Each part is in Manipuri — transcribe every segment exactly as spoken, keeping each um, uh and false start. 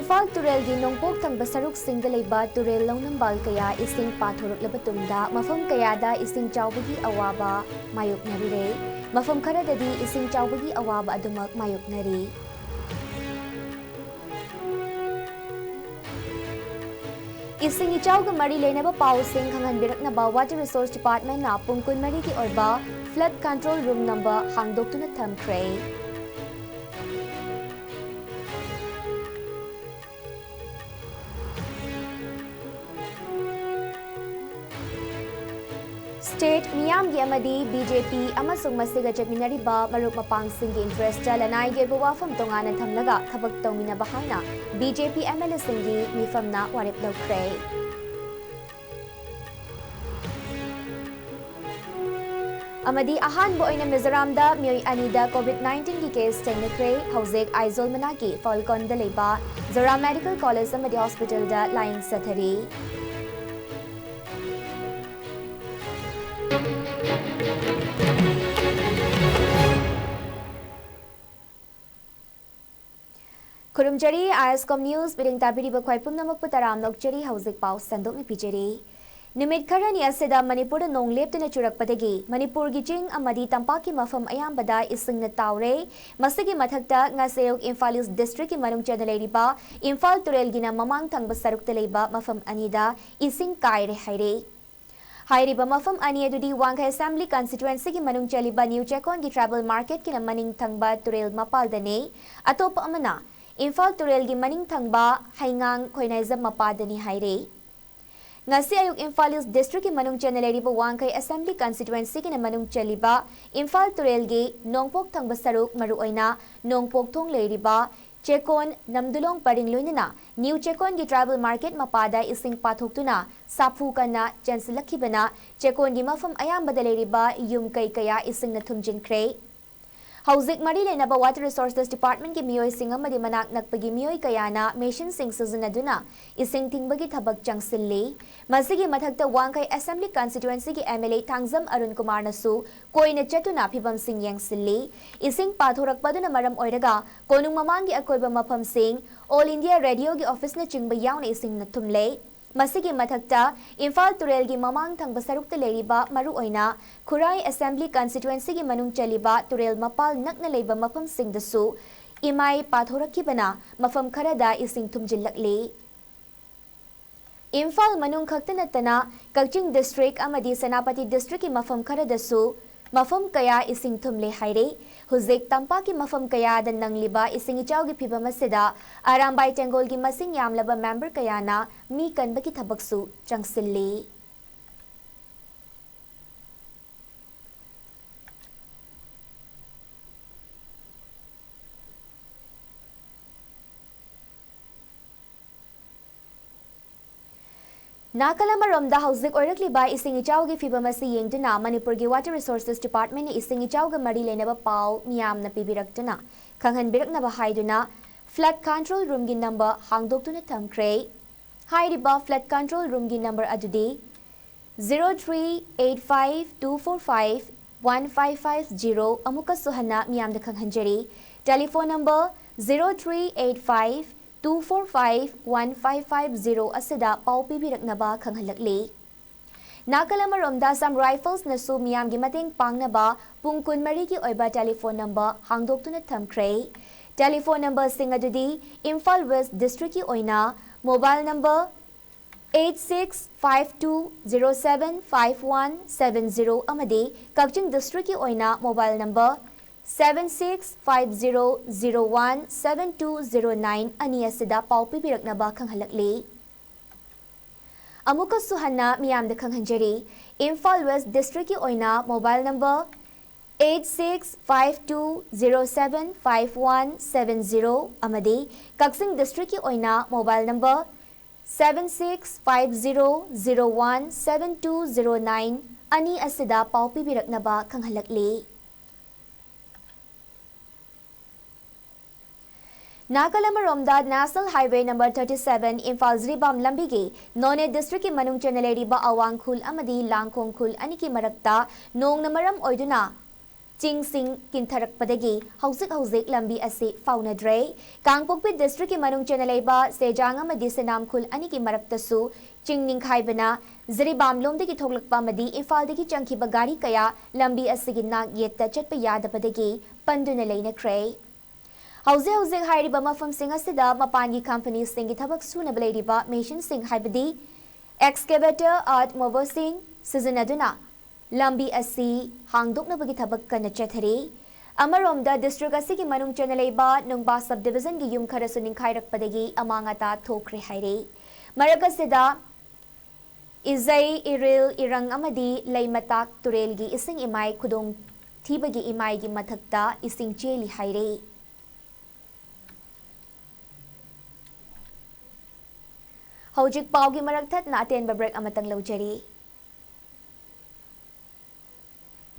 ꯏꯝꯐꯥꯜ ꯇꯨꯔꯦꯜꯒꯤ ꯅꯣꯡꯄꯣꯛ ꯊꯪꯕ ꯁꯔꯨꯛꯁꯤꯡꯗ ꯂꯩꯕ ꯇꯨꯔꯦꯜ ꯂꯧꯅꯝꯕꯥꯜ ꯀꯌꯥ ꯏꯁꯤꯡ ꯄꯥꯊꯣꯔꯛꯂꯕ ꯇꯨꯡꯗ ꯃꯐꯝ ꯀꯌꯥꯗ ꯏꯁꯤꯡ ꯆꯥꯎꯕꯒꯤ ꯑꯋꯥꯕ ꯃꯥꯌꯣꯛꯅꯔꯤꯔꯦ꯫ ꯃꯐꯝ ꯈꯔꯗꯗꯤ ꯏꯁꯤꯡ ꯆꯥꯎꯕꯒꯤ ꯑꯋꯥꯕ ꯑꯗꯨꯃꯛ ꯃꯥꯌꯣꯛꯅꯔꯤ꯫ ꯏꯁꯤꯡ ꯏꯆꯥꯎꯒ ꯃꯔꯤ ꯂꯩꯅꯕ ꯄꯥꯎꯁꯤꯡ ꯈꯪꯍꯟꯕꯤꯔꯛꯅꯕ Water Resource Departmentꯅ ꯄꯨꯡ ꯀꯨꯟꯃꯔꯤꯒꯤ ꯑꯣꯏꯕ flood control room number ꯍꯥꯡꯗꯣꯛꯇꯨꯅ ꯊꯝꯈ꯭ꯔꯦ꯫ State ꯃꯤꯌꯥꯝꯒꯤ ꯑꯃꯗꯤ BJP ꯑꯃꯁꯨꯡ ꯃꯁꯤꯒ ꯆꯠꯃꯤꯟꯅꯔꯤꯕ ꯃꯔꯨꯞ ꯃꯄꯥꯡꯁꯤꯡꯒꯤ interestꯇ ꯂꯅꯥꯏꯒꯤ ꯑꯣꯏꯕ ꯋꯥꯐꯝ ꯇꯣꯉꯥꯟꯅ ꯊꯝꯂꯒ ꯊꯕꯛ ꯇꯧꯃꯤꯟꯅꯕ ꯍꯥꯏꯅ BJP MLAꯁꯤꯡꯒꯤ ꯃꯤꯐꯝꯅ ꯋꯥꯔꯦꯞ ꯂꯧꯈ꯭ꯔꯦ꯫ ꯑꯃꯗꯤ ꯑꯍꯥꯟꯕ ꯑꯣꯏꯅ ꯃꯤꯖꯣꯔꯥꯝꯗ ꯃꯤꯑꯣꯏ ꯑꯅꯤꯗ COVID nineteenꯒꯤ case ꯊꯦꯡꯅꯈ꯭ꯔꯦ꯫ ꯍꯧꯖꯤꯛ ꯑꯥꯏꯖꯣꯜ ꯃꯅꯥꯛꯀꯤ ꯐꯜꯀꯣꯟꯗ ꯂꯩꯕ ꯖꯣꯔꯥ Medical College ꯑꯃꯗꯤ hospitalꯗ ꯂꯥꯌꯦꯡ ꯆꯠꯊꯔꯤ꯫ ꯈꯨꯔꯨꯝꯖꯔꯤ, ISCOM News ꯃꯤꯠꯌꯦꯡ ꯇꯥꯕꯤꯔꯤꯕ ꯈ꯭ꯋꯥꯏ ꯄꯨꯝꯅꯃꯛꯄꯨ ꯇꯔꯥꯝꯅ ꯑꯣꯛꯆꯔꯤ꯫ ꯍꯧꯖꯤꯛ ꯄꯥꯎ ꯁꯟꯗꯣꯛꯅ ꯄꯤꯖꯔꯤ꯫ ꯅꯨꯃꯤꯠ ꯈꯔꯅꯤ ꯑꯁꯤꯗ ꯃꯅꯤꯄꯨꯔꯗ ꯅꯣꯡ ꯂꯦꯞꯇꯅ ꯆꯨꯔꯛꯄꯗꯒꯤ ꯃꯅꯤꯄꯨꯔꯒꯤ ꯆꯤꯡ ꯑꯃꯗꯤ ꯇꯝꯄꯥꯛꯀꯤ ꯃꯐꯝ ꯑꯌꯥꯝꯕꯗ ꯏꯁꯤꯡꯅ ꯇꯥꯎꯔꯦ꯫ ꯃꯁꯤꯒꯤ ꯃꯊꯛꯇ ꯉꯁꯤ ꯑꯌꯨꯛ ꯏꯝꯐꯥꯜ East Districtꯀꯤ ꯃꯅꯨꯡ ꯆꯟꯅ ꯂꯩꯔꯤꯕ ꯏꯝꯐꯥꯜ ꯇꯨꯔꯦꯜꯒꯤꯅ ꯃꯃꯥꯡ ꯊꯪꯕ ꯁꯔꯨꯛꯇ ꯂꯩꯕ ꯃꯐꯝ ꯑꯅꯤꯗ ꯏꯁꯤꯡ ꯀꯥꯏꯔꯦ ꯍꯥꯏꯔꯦ꯫ ꯍꯥꯏꯔꯤꯕ ꯃꯐꯝ ꯑꯅꯤ ꯑꯗꯨꯗꯤ ꯋꯥꯡꯈꯩ Assembly Constituencyꯒꯤ ꯃꯅꯨꯡ ꯆꯜꯂꯤꯕ ꯅ꯭ꯌꯨ ꯆꯦꯀꯣꯟꯒꯤ tribal marketꯀꯤꯅ ꯃꯅꯤꯡ ꯊꯪꯕ ꯇꯨꯔꯦꯜ ꯃꯄꯥꯜꯗꯅꯤ꯫ ꯑꯇꯣꯞꯄ ꯑꯃꯅ ꯏꯝꯐꯥꯜ ꯇꯨꯔꯦꯜꯒꯤ ꯃꯅꯤꯡ ꯊꯪꯕ ꯍꯩꯉꯥꯡ ꯈꯣꯏꯅꯥꯏꯖꯝ ꯃꯄꯥꯗꯅꯤ ꯍꯥꯏꯔꯦ꯫ ꯉꯁꯤ ꯑꯌꯨꯛ ꯏꯝꯐꯥꯜ East Districtꯀꯤ ꯃꯅꯨꯡ ꯆꯟꯅ ꯂꯩꯔꯤꯕ ꯋꯥꯡꯈꯩ Assembly Constituencyꯒꯤꯅ ꯃꯅꯨꯡ ꯆꯜꯂꯤꯕ ꯏꯝꯐꯥꯜ ꯇꯨꯔꯦꯜꯒꯤ ꯅꯣꯡꯄꯣꯛ ꯊꯪꯕ ꯁꯔꯨꯛ, ꯃꯔꯨꯑꯣꯏꯅ ꯅꯣꯡꯄꯣꯛ ꯊꯣꯡ ꯂꯩꯔꯤꯕ ꯆꯦꯀꯣꯟ, ꯅꯝꯗꯨꯂꯣꯡ ꯄꯔꯤꯡ ꯂꯣꯏꯅꯅ ꯅ꯭ꯌꯨ ꯆꯦꯀꯣꯟꯒꯤ tribal market ꯃꯄꯥꯗ ꯏꯁꯤꯡ ꯄꯥꯊꯣꯛꯇꯨꯅ ꯁꯥꯐꯨ ꯀꯟꯅ ꯆꯦꯟꯁꯤꯜꯂꯛꯈꯤꯕꯅ ꯆꯦꯀꯣꯟꯒꯤ ꯃꯐꯝ ꯑꯌꯥꯝꯕꯗ ꯂꯩꯔꯤꯕ ꯌꯨꯝ ꯀꯩ ꯀꯌꯥ ꯏꯁꯤꯡꯅ ꯊꯨꯝꯖꯤꯟꯈ꯭ꯔꯦ꯫ ꯍꯧꯖꯤꯛ ꯃꯔꯤ ꯂꯩꯅꯕ Water Resources Department ꯀꯤ ꯃꯤꯑꯣꯏꯁꯤꯡ ꯑꯃꯗꯤ ꯃꯅꯥꯛ ꯅꯛꯄꯒꯤ ꯃꯤꯑꯣꯏ ꯀꯌꯥꯅ ꯃꯦꯁꯤꯟꯁꯤꯡ ꯁꯤꯖꯤꯟꯅꯗꯨꯅ ꯏꯁꯤꯡ ꯊꯤꯡꯕꯒꯤ ꯊꯕꯛ ꯆꯪꯁꯤꯜꯂꯤ꯫ ꯃꯁꯤꯒꯤ ꯃꯊꯛꯇ ꯋꯥꯡꯈꯩ Assembly Constituency ꯒꯤ M L A Thangjam Arun ꯀꯨꯃꯥꯔꯅꯁꯨ ꯀꯣꯏꯅ ꯆꯠꯇꯨꯅ ꯐꯤꯚꯝꯁꯤꯡ ꯌꯦꯡꯁꯤꯜꯂꯤ꯫ ꯏꯁꯤꯡ ꯄꯥꯊꯣꯔꯛꯄꯗꯨꯅ ꯃꯔꯝ ꯑꯣꯏꯔꯒ ꯀꯣꯅꯨꯡ ꯃꯃꯥꯡꯒꯤ ꯑꯀꯣꯏꯕ ꯃꯐꯝꯁꯤꯡ All India Radio ꯒꯤ office ꯅꯆꯤꯡꯕ ꯌꯥꯎꯅ ꯏꯁꯤꯡꯅ ꯊꯨꯝꯂꯦ꯫ ꯃꯁꯤꯒꯤ ꯃꯊꯛꯇ ꯏꯝꯐꯥꯜ ꯇꯨꯔꯦꯜꯒꯤ ꯃꯃꯥꯡ ꯊꯪꯕ ꯁꯔꯨꯛꯇ ꯂꯩꯔꯤꯕ ꯃꯔꯨꯑꯣꯏꯅ ꯈꯨꯔꯥꯏ Assembly Constituency ꯒꯤ ꯃꯅꯨꯡ ꯆꯜꯂꯤꯕ ꯇꯨꯔꯦꯜ ꯃꯄꯥꯜ ꯅꯛꯅ ꯂꯩꯕ ꯃꯐꯝꯁꯤꯡꯗꯁꯨ ꯏꯃꯥꯏ ꯄꯥꯊꯣꯔꯛꯈꯤꯕꯅ ꯃꯐꯝ ꯈꯔꯗ ꯏꯁꯤꯡ ꯊꯨꯝꯖꯤꯜꯂꯛꯂꯤ꯫ ꯏꯝꯐꯥꯜ ꯃꯅꯨꯡ ꯈꯛꯇ ꯅꯠꯇꯅ ꯀꯛꯆꯤꯡ district ꯑꯃꯗꯤ ꯁꯦꯅꯥꯄꯇꯤ district ꯀꯤ ꯃꯐꯝ ꯈꯔꯗꯁꯨ ꯃꯐꯝ ꯀꯌꯥ ꯏꯁꯤꯡ ꯊꯨꯝꯂꯦ ꯍꯥꯏꯔꯦ꯫ ꯍꯧꯖꯤꯛ ꯇꯝꯄꯥꯛꯀꯤ ꯃꯐꯝ ꯀꯌꯥꯗ ꯅꯪꯂꯤꯕ ꯏꯁꯤꯡ ꯏꯆꯥꯎꯒꯤ ꯐꯤꯚꯝ ꯑꯁꯤꯗ ꯑꯔꯥꯝꯕꯥꯏ ꯇꯦꯡꯒꯣꯜꯒꯤ ꯃꯁꯤꯡ ꯌꯥꯝꯂꯕ member ꯀꯌꯥꯅ ꯃꯤ ꯀꯟꯕꯒꯤ ꯊꯕꯛꯁꯨ ꯆꯪꯁꯤꯜꯂꯤ꯫ ꯅꯥꯀꯜ ꯑꯃꯔꯣꯝꯗ ꯍꯧꯖꯤꯛ ꯑꯣꯏꯔꯛꯂꯤꯕ ꯏꯁꯤꯡ ꯏꯆꯥꯎꯒꯤ ꯐꯤꯚꯝ ꯑꯁꯤ ꯌꯦꯡꯗꯨꯅ ꯃꯅꯤꯄꯨꯔꯒꯤ Water Resources Department ꯅ ꯏꯁꯤꯡ ꯏꯆꯥꯎꯒ ꯃꯔꯤ ꯂꯩꯅꯕ ꯄꯥꯎ ꯃꯤꯌꯥꯝꯅ ꯄꯤꯕꯤꯔꯛꯇꯨꯅ ꯈꯪꯍꯟꯕꯤꯔꯛꯅꯕ ꯍꯥꯏꯗꯨꯅ flood control room ꯒꯤ number ꯍꯥꯡꯗꯣꯛꯇꯨꯅ ꯊꯝꯈ꯭ꯔꯦ꯫ ꯍꯥꯏꯔꯤꯕ flood control room ꯒꯤ number ꯑꯗꯨꯗꯤ zero three eight five two four five one five five zero꯫ ꯑꯃꯨꯛꯀꯁꯨ ꯍꯟꯅ ꯃꯤꯌꯥꯝꯗ ꯈꯪꯍꯟꯖꯔꯤ, telephone number zero three eight five two four five one five five zero ꯑꯁꯤꯗ ꯄꯥꯎ ꯄꯤꯕꯤꯔꯛꯅꯕ ꯈꯪꯍꯜꯂꯛꯂꯤ꯫ ꯅꯥꯀꯜ ꯑꯃꯔꯣꯝꯗ Assam Rifles ꯅꯁꯨ ꯃꯤꯌꯥꯝꯒꯤ ꯃꯇꯦꯡ ꯄꯥꯡꯅꯕ ꯄꯨꯡ ꯀꯨꯟꯃꯔꯤꯒꯤ ꯑꯣꯏꯕ telephone number ꯍꯥꯡꯗꯣꯛꯇꯨꯅ ꯊꯝꯈ꯭ꯔꯦ꯫ Telephone number ꯁꯤꯡ ꯑꯗꯨꯗꯤ ꯏꯝꯐꯥꯜ West district ꯀꯤ ꯑꯣꯏꯅ mobile number eight six five two zero seven five one seven zero ꯑꯃꯗꯤ ꯀꯛꯆꯤꯡ district ꯀꯤ ꯑꯣꯏꯅ mobile number seven six five zero zero one seven two zero nine ꯑꯅꯤ ꯑꯁꯤꯗ ꯄꯥꯎ ꯄꯤꯕꯤꯔꯛꯅꯕ ꯈꯪꯍꯜꯂꯛꯂꯤ꯫ ꯑꯃꯨꯛꯀꯁꯨ ꯍꯟꯅ ꯃꯤꯌꯥꯝꯗ ꯈꯪꯍꯟꯖꯔꯤ, ꯏꯝꯐꯥꯜ West district ꯀꯤ ꯑꯣꯏꯅ mobile number eight six five two zero seven five one seven zero ꯑꯃꯗꯤ ꯀꯛꯆꯤꯡ district ꯀꯤ ꯑꯣꯏꯅ mobile number seven six five zero zero one seven two zero nine ꯑꯅꯤ ꯑꯁꯤꯗ ꯄꯥꯎ ꯄꯤꯕꯤꯔꯛꯅꯕ ꯈꯪꯍꯜꯂꯛꯂꯤ꯫ ꯅꯥꯀꯜ ꯑꯃꯔꯣꯝꯗ National Highway number thirty seven Imphal Jiribam ꯂꯝꯕꯤꯒꯤ ꯅꯣꯅꯦ district ꯀꯤ ꯃꯅꯨꯡ ꯆꯟꯅ ꯂꯩꯔꯤꯕ ꯑꯋꯥꯡ ꯈꯨꯜ ꯑꯃꯗꯤ ꯂꯥꯡꯈꯣꯡ ꯈꯨꯜ ꯑꯅꯤꯒꯤ ꯃꯔꯛꯇ ꯅꯣꯡꯅ ꯃꯔꯝ ꯑꯣꯏꯗꯨꯅ ꯆꯤꯡꯁꯤꯡ ꯀꯤꯟꯊꯔꯛꯄꯗꯒꯤ ꯍꯧꯖꯤꯛ ꯍꯧꯖꯤꯛ ꯂꯝꯕꯤ ꯑꯁꯤ ꯐꯥꯎꯅꯗ꯭ꯔꯦ꯫ ꯀꯥꯡꯄꯣꯛꯄꯤ district ꯀꯤ ꯃꯅꯨꯡ ꯆꯟꯅ ꯂꯩꯕ ꯁꯦꯖꯥꯡ ꯑꯃꯗꯤ ꯁꯦꯅꯥꯝ ꯈꯨꯜ ꯑꯅꯤꯒꯤ ꯃꯔꯛꯇꯁꯨ ꯆꯤꯡ ꯅꯤꯡꯈꯥꯏꯕꯅ ꯖꯤꯔꯤꯕꯥꯝ ꯂꯣꯝꯗꯒꯤ ꯊꯣꯛꯂꯛꯄ ꯑꯃꯗꯤ ꯏꯝꯐꯥꯜꯗꯒꯤ ꯆꯪꯈꯤꯕ ꯒꯥꯔꯤ ꯀꯌꯥ ꯂꯝꯕꯤ ꯑꯁꯤꯒꯤ ꯅꯥꯛ ꯌꯦꯠꯇ ꯆꯠꯄ ꯌꯥꯗꯕꯗꯒꯤ ꯄꯟꯗꯨꯅ ꯂꯩꯅꯈ꯭ꯔꯦ꯫ ꯍꯧꯖꯤꯛ ꯍꯧꯖꯤꯛ ꯍꯥꯏꯔꯤꯕ ꯃꯐꯝꯁꯤꯡ ꯑꯁꯤꯗ ꯃꯄꯥꯟꯒꯤ company ꯁꯤꯡꯒꯤ ꯊꯕꯛ ꯁꯨꯅꯕ ꯂꯩꯔꯤꯕ machine ꯁꯤꯡ, ꯍꯥꯏꯕꯗꯤ excavator, earth mover ꯁꯤꯡ ꯁꯤꯖꯤꯟꯅꯗꯨꯅ ꯂꯝꯕꯤ ꯑꯁꯤ ꯍꯥꯡꯗꯣꯛꯅꯕꯒꯤ ꯊꯕꯛ ꯀꯟꯅ ꯆꯠꯊꯔꯤ꯫ ꯑꯃꯔꯣꯝꯗ, district ꯑꯁꯤꯒꯤ ꯃꯅꯨꯡ ꯆꯟꯅ ꯂꯩꯕ ꯅꯨꯡꯕꯥ sub division ꯒꯤ ꯌꯨꯝ ꯈꯔꯁꯨ ꯅꯤꯡꯈꯥꯏꯔꯛꯄꯗꯒꯤ ꯑꯃꯥꯡ ꯑꯇꯥ ꯊꯣꯛꯈ꯭ꯔꯦ ꯍꯥꯏꯔꯤ꯫ ꯃꯔꯛ ꯑꯁꯤꯗ, ꯏꯖꯩ, ꯏꯔꯤꯜ, ꯏꯔꯪ ꯑꯃꯗꯤ ꯂꯩꯃꯇꯥꯛ ꯇꯨꯔꯦꯜꯒꯤ ꯏꯁꯤꯡ ꯏꯃꯥꯏ ꯈꯨꯗꯣꯡ ꯊꯤꯕꯒꯤ ꯏꯃꯥꯏꯒꯤ ꯃꯊꯛꯇ ꯏꯁꯤꯡ ꯆꯦꯜꯂꯤ ꯍꯥꯏꯔꯤ꯫ ꯍꯧꯖꯤꯛ ꯄꯥꯎꯒꯤ ꯃꯔꯛ ꯊꯠꯅ ꯑꯇꯦꯟꯕ break ꯑꯃꯇꯪ ꯂꯧꯖꯔꯤ꯫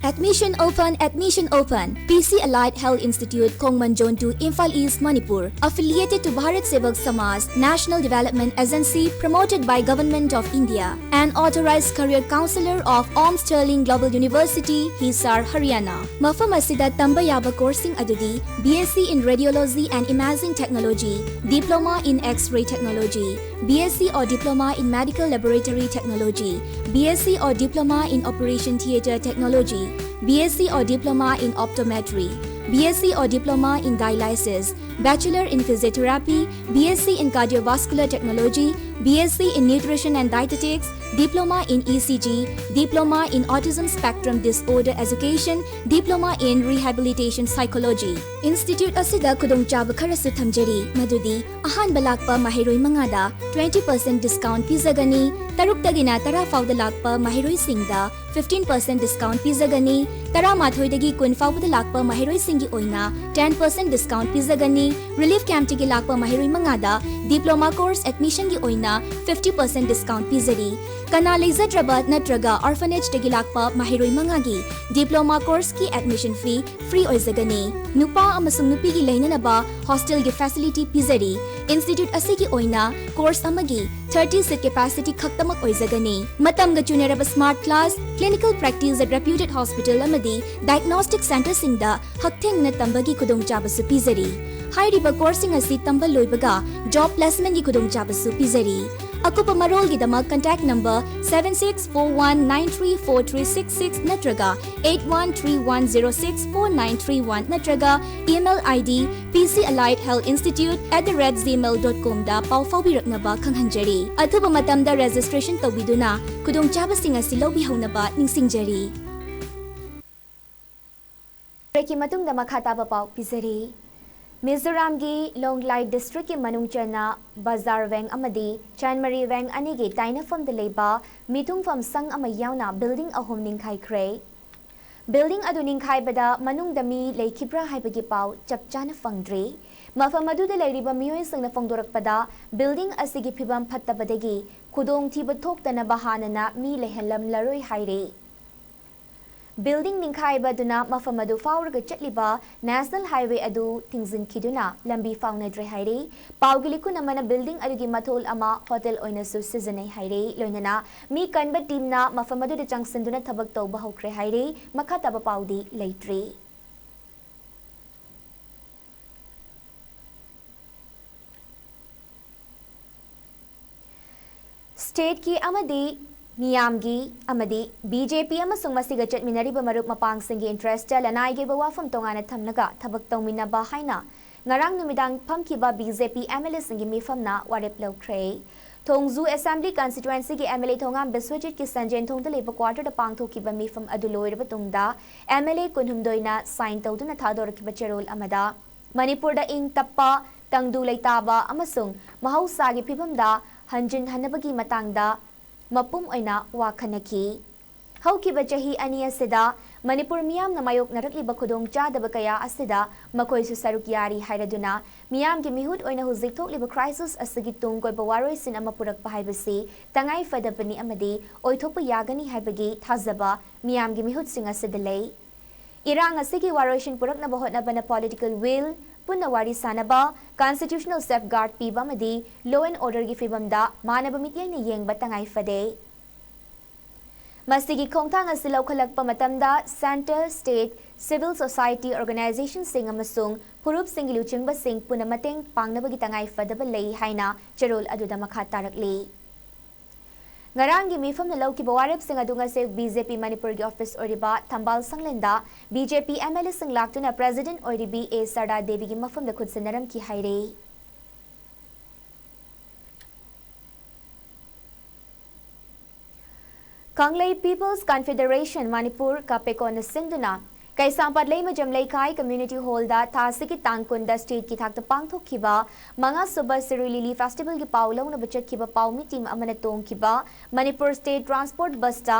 Admission open, admission open. P C Allied Health Institute, Khongman Zone two, Imphal East, Manipur. Affiliated to Bharat Sevak Samaj, National Development Agency, promoted by Government of India. An authorized career counselor of Om Sterling Global University, Hisar, Haryana. ꯃꯐꯝ ꯑꯁꯤꯗ ꯇꯝꯕ ꯌꯥꯕ course ꯁꯤꯡ ꯑꯗꯨꯗꯤ B S C in Radiology and Imaging Technology, Diploma in X-ray Technology, B S C or Diploma in Medical Laboratory Technology, B S C or Diploma in Operation Theatre Technology, B S C or Diploma in Optometry, B S C or Diploma in Dialysis, Bachelor in Physiotherapy, B S C in Cardiovascular Technology, B S C in Nutrition and Dietetics, Diploma in E C G, Diploma in Autism Spectrum Disorder Education, Diploma in Rehabilitation Psychology. Institute ꯑꯁꯤꯗ ꯈꯨꯗꯣꯡꯆꯥꯕ ꯈꯔꯁꯨ ꯊꯝꯖꯔꯤ, ꯃꯗꯨꯗꯤ ꯑꯍꯥꯟꯕ ꯂꯥꯛꯄ ꯃꯍꯩꯔꯣꯏ ꯃꯉꯥꯗ twenty percent discount ꯄꯤꯖꯒꯅꯤ, ꯇꯔꯨꯛꯇꯒꯤꯅ ꯇꯔꯥ ꯐꯥꯎꯗ ꯂꯥꯛꯄ ꯃꯍꯩꯔꯣꯏꯁꯤꯡꯗ fifteen percent discount ꯄꯤꯖꯒꯅꯤ꯫ ꯇꯔꯥꯃꯥꯊꯣꯏꯗꯒꯤ ꯀꯨꯟ ꯐꯥꯎꯕꯗ ꯂꯥꯛꯄ ꯃꯍꯩꯔꯣꯏꯁꯤꯡꯒꯤ ꯑꯣꯏꯅ ten percent discount ꯄꯤꯖꯒꯅꯤ꯫ Relief campꯇꯒꯤ ꯂꯥꯛꯄ ꯃꯍꯩꯔꯣꯏ ꯃꯉꯥꯗ diploma course admissionꯒꯤ ꯑꯣꯏꯅ fifty percent discount ꯄꯤꯖꯔꯤ꯫ ꯀꯅꯥ ꯂꯩꯖꯗ꯭ꯔꯕ ꯅꯠꯇ꯭ꯔꯒ orphanageꯇꯒꯤ ꯂꯥꯛꯄ ꯃꯍꯩꯔꯣꯏ ꯃꯉꯥꯒꯤ diploma courseꯀꯤ admission fee free ꯑꯣꯏꯖꯒꯅꯤ꯫ ꯅꯨꯄꯥ ꯑꯃꯁꯨꯡ ꯅꯨꯄꯤꯒꯤ ꯂꯩꯅꯅꯕ hostelꯒꯤ facility ꯄꯤꯖꯔꯤ꯫ Institute ꯑꯁꯤꯒꯤ ꯑꯣꯏꯅ course ꯑꯃꯒꯤ thirty seat capacity ꯈꯛꯇꯃꯛ ꯑꯣꯏꯖꯒꯅꯤ꯫ ꯃꯇꯝꯒ ꯆꯨꯅꯔꯕ smart class, clinical practice at reputed hospital ꯑꯃꯗꯤ diagnostic centreꯁꯤꯡꯗ ꯍꯛꯊꯦꯡꯅꯅ ꯇꯝꯕꯒꯤ ꯈꯨꯗꯣꯡꯆꯥꯕꯁꯨ ꯄꯤꯖꯔꯤ꯫ ꯍꯥꯏꯔꯤꯕ courseꯁꯤꯡ ꯑꯁꯤ ꯇꯝꯕ ꯂꯣꯏꯕꯒ job placementꯀꯤ ꯈꯨꯗꯣꯡꯆꯥꯕꯁꯨ ꯄꯤꯖꯔꯤ꯫ ꯑꯀꯨꯞꯄ ꯃꯔꯣꯜꯒꯤꯗꯃꯛ contact number seven six four one nine three four three six six ꯅꯠꯇ꯭ꯔꯒ eight one three one zero six four nine three one ꯅꯠꯇ꯭ꯔꯒ email ID pcalliedhealthinstitute at the rate gmail dot comꯗ ꯄꯥꯎ ꯐꯥꯎꯕꯤꯔꯛꯅꯕ ꯈꯪꯍꯟꯖꯔꯤ꯫ ꯑꯊꯨꯕ ꯃꯇꯝꯗ registration ꯇꯧꯕꯤꯗꯨꯅ ꯈꯨꯗꯣꯡꯆꯥꯕꯁꯤꯡ ꯑꯁꯤ ꯂꯧꯕꯤꯍꯧꯅꯕ ꯅꯤꯡꯁꯤꯡꯖꯔꯤ꯫ Breakꯀꯤ ꯃꯇꯨꯡꯗ ꯃꯈꯥ ꯇꯥꯕ ꯄꯥꯎ ꯄꯤꯖꯔꯤ꯫ ꯃꯤꯖꯣꯔꯥꯝꯒꯤ ꯂꯣꯡꯂꯥꯏ districtꯀꯤ ꯃꯅꯨꯡ ꯆꯟꯅ ꯕꯖꯥꯔ ꯋꯦꯡ ꯑꯃꯗꯤ ꯆꯥꯟꯃꯔꯤ ꯋꯦꯡ ꯑꯅꯤꯒꯤ ꯇꯥꯏꯅꯐꯝꯗ ꯂꯩꯕ ꯃꯤꯊꯨꯡꯐꯝ ꯁꯪ ꯑꯃ ꯌꯥꯎꯅ building ꯑꯍꯨꯝ ꯅꯤꯡꯈꯥꯏꯈ꯭ꯔꯦ꯫ Building ꯑꯗꯨ ꯅꯤꯡꯈꯥꯏꯕꯗ ꯃꯅꯨꯡꯗ ꯃꯤ ꯂꯩꯈꯤꯕ꯭ꯔꯥ ꯍꯥꯏꯕꯒꯤ ꯄꯥꯎ ꯆꯞ ꯆꯥꯅ ꯐꯪꯗ꯭ꯔꯤ꯫ ꯃꯐꯝ ꯑꯗꯨꯗ ꯂꯩꯔꯤꯕ ꯃꯤꯑꯣꯏꯁꯤꯡꯅ ꯐꯣꯡꯗꯣꯔꯛꯄꯗ, building ꯑꯁꯤꯒꯤ ꯐꯤꯕꯝ ꯐꯠꯇꯕꯗꯒꯤ ꯈꯨꯗꯣꯡꯊꯤꯕ ꯊꯣꯛꯇꯅꯕ ꯍꯥꯟꯅꯅ ꯃꯤ ꯂꯩꯍꯜꯂꯝꯂꯔꯣꯏ ꯍꯥꯏꯔꯤ꯫ Building ꯅꯤꯡꯈꯥꯏꯕ ꯑꯗꯨꯅ ꯃꯐꯝ ꯑꯗꯨ ꯐꯥꯎꯔꯒ ꯆꯠꯂꯤꯕ National Highway ꯑꯗꯨ ꯊꯤꯡꯖꯤꯟꯈꯤꯗꯨꯅ ꯂꯝꯕꯤ ꯐꯥꯎꯅꯗ꯭ꯔꯦ ꯍꯥꯏꯔꯤ꯫ ꯄꯥꯎꯒꯤ ꯂꯤꯈꯨꯟ ꯑꯃꯅ building ꯑꯗꯨꯒꯤ ꯃꯊꯣꯜ ꯑꯃ hotel ꯑꯣꯏꯅꯁꯨ ꯁꯤꯖꯤꯟꯅꯩ ꯍꯥꯏꯔꯤ꯫ ꯂꯣꯏꯅꯅ ꯃꯤ ꯀꯟꯕ teamꯅ ꯃꯐꯝ ꯑꯗꯨꯗ ꯆꯪꯁꯤꯟꯗꯨꯅ ꯊꯕꯛ ꯇꯧꯕ ꯍꯧꯈ꯭ꯔꯦ ꯍꯥꯏꯔꯤ꯫ ꯃꯈꯥ ꯇꯥꯕ ꯄꯥꯎꯗꯤ ꯂꯩꯇ꯭ꯔꯤ꯫ Stateꯀꯤ ꯑꯃꯗꯤ ꯃꯤꯌꯥꯝꯒꯤ ꯑꯃꯗꯤ BJP ꯑꯃꯁꯨꯡ ꯃꯁꯤꯒ ꯆꯠꯃꯤꯟꯅꯔꯤꯕ ꯃꯔꯨꯞ ꯃꯄꯥꯡꯁꯤꯡꯒꯤ interestꯇ ꯂꯅꯥꯏꯒꯤ ꯑꯣꯏꯕ ꯋꯥꯐꯝ ꯇꯣꯉꯥꯟꯅ ꯊꯝꯂꯒ ꯊꯕꯛ ꯇꯧꯃꯤꯟꯅꯕ ꯍꯥꯏꯅ ꯉꯔꯥꯡ ꯅꯨꯃꯤꯗꯥꯡ ꯐꯝꯈꯤꯕ BJP MLAꯁꯤꯡꯒꯤ ꯃꯤꯐꯝꯅ ꯋꯥꯔꯦꯞ ꯂꯧꯈ꯭ꯔꯦ꯫ ꯊꯣꯡꯖꯨ Assembly Constituencyꯒꯤ MLA ꯊꯣꯉꯥꯝ ꯕꯤꯁ꯭ꯋꯖꯤꯠꯀꯤ ꯁꯟꯖꯦꯟꯊꯣꯡꯗ ꯂꯩꯕ quarterꯗ ꯄꯥꯡꯊꯣꯛꯈꯤꯕ ꯃꯤꯐꯝ ꯑꯗꯨ ꯂꯣꯏꯔꯕ ꯇꯨꯡꯗ, MLA ꯀꯨꯟꯍꯨꯝꯗꯣꯏꯅ sign ꯇꯧꯗꯨꯅ ꯊꯥꯗꯣꯔꯛꯈꯤꯕ ꯆꯦꯔꯣꯜ ꯑꯃꯗ, ꯃꯅꯤꯄꯨꯔꯗ ꯏꯪ ꯇꯞꯄ, ꯇꯪꯗꯨ ꯂꯩꯇꯥꯕ ꯑꯃꯁꯨꯡ ꯃꯍꯧꯁꯥꯒꯤ ꯐꯤꯕꯝꯗ ꯍꯟꯖꯤꯟꯍꯟꯅꯕꯒꯤ ꯃꯇꯥꯡꯗ ꯃꯄꯨꯝ ꯑꯣꯏꯅ ꯋꯥ ꯈꯟꯅꯈꯤ꯫ ꯍꯧꯈꯤꯕ ꯆꯍꯤ ꯑꯅꯤ ꯑꯁꯤꯗ ꯃꯅꯤꯄꯨꯔ ꯃꯤꯌꯥꯝꯅ ꯃꯥꯌꯣꯛꯅꯔꯛꯂꯤꯕ ꯈꯨꯗꯣꯡꯆꯥꯗꯕ ꯀꯌꯥ ꯑꯁꯤꯗ ꯃꯈꯣꯏꯁꯨ ꯁꯔꯨꯛ ꯌꯥꯔꯤ ꯍꯥꯏꯔꯗꯨꯅ, ꯃꯤꯌꯥꯝꯒꯤ ꯃꯤꯍꯨꯠ ꯑꯣꯏꯅ ꯍꯧꯖꯤꯛ ꯊꯣꯛꯂꯤꯕ crisis ꯑꯁꯤꯒꯤ ꯇꯨꯡ ꯀꯣꯏꯕ ꯋꯥꯔꯣꯏꯁꯤꯟ ꯑꯃ ꯄꯨꯔꯛꯄ ꯍꯥꯏꯕꯁꯤ ꯇꯉꯥꯏ ꯐꯗꯕꯅꯤ ꯑꯃꯗꯤ ꯑꯣꯏꯊꯣꯛꯄ ꯌꯥꯒꯅꯤ ꯍꯥꯏꯕꯒꯤ ꯊꯥꯖꯕ ꯃꯤꯌꯥꯝꯒꯤ ꯃꯤꯍꯨꯠꯁꯤꯡ ꯑꯁꯤꯗ ꯂꯩ꯫ ꯏꯔꯥꯡ ꯑꯁꯤꯒꯤ ꯋꯥꯔꯣꯏꯁꯤꯟ ꯄꯨꯔꯛꯅꯕ ꯍꯣꯠꯅꯕꯅ political will, ꯄꯨꯟꯅ ꯋꯥꯔꯤ ꯁꯥꯅꯕ, constitutional safeguard ꯄꯤꯕ ꯑꯃꯗꯤ law and orderꯒꯤ ꯐꯤꯕꯝꯗ ꯃꯥꯟꯅꯕ ꯃꯤꯠꯌꯦꯡꯅ ꯌꯦꯡꯕ ꯇꯉꯥꯏ ꯐꯗꯦ꯫ ꯃꯁꯤꯒꯤ ꯈꯣꯡꯊꯥꯡ ꯑꯁꯤ ꯂꯧꯈꯠꯂꯛꯄ ꯃꯇꯝꯗ centre, state, civil society organizationꯁꯤꯡ ꯑꯃꯁꯨꯡ ꯐꯨꯔꯨꯞꯁꯤꯡꯒꯤ ꯂꯨꯆꯤꯡꯕꯁꯤꯡ ꯄꯨꯟꯅ ꯃꯇꯦꯡ ꯄꯥꯡꯅꯕꯒꯤ ꯇꯉꯥꯏ ꯐꯗꯕ ꯂꯩ ꯍꯥꯏꯅ ꯆꯦꯔꯣꯜ ꯑꯗꯨꯗ ꯃꯈꯥ ꯇꯥꯔꯛꯂꯤ꯫ ꯉꯔꯥꯡꯒꯤ ꯃꯤꯐꯝꯅ ꯂꯧꯈꯤꯕ ꯋꯥꯔꯦꯞꯁꯤꯡ ꯑꯗꯨ ꯉꯁꯤ BJP ꯃꯅꯤꯄꯨꯔꯒꯤ office ꯑꯣꯏꯔꯤꯕ ꯊꯝꯕꯥꯜ ꯁꯪꯂꯦꯟꯗ BJP MLAꯁꯤꯡ ꯂꯥꯛꯇꯨꯅ president ꯑꯣꯏꯔꯤꯕꯤ ꯑꯦ ꯁꯔꯗꯥ ꯗꯦꯕꯤꯒꯤ ꯃꯐꯝꯗ ꯈꯨꯠꯁꯤꯟꯅꯔꯝꯈꯤ ꯍꯥꯏꯔꯤ꯫ ꯀꯪꯂꯩ People's Confederation ꯃꯅꯤꯄꯨꯔ, ꯀꯄꯦꯀꯣꯅ ꯁꯤꯟꯗꯨꯅ ꯀꯩꯁꯥꯝꯄꯥꯠ ꯂꯩꯃꯖꯝ ꯂꯩꯀꯥꯏ community hallꯗ ꯊꯥ ꯑꯁꯤꯒꯤ ꯇꯥꯡ ꯀꯨꯟꯗ stateꯀꯤ ꯊꯥꯛꯇ ꯄꯥꯡꯊꯣꯛꯈꯤꯕ ꯃꯉꯥꯁꯨꯕ ꯁꯤꯔꯨꯏ ꯂꯤꯂꯤ festivalꯒꯤ ꯄꯥꯎ ꯂꯧꯅꯕ ꯆꯠꯈꯤꯕ ꯄꯥꯎꯃꯤ team ꯑꯃꯅ ꯇꯣꯡꯈꯤꯕ Manipur state transport busꯇ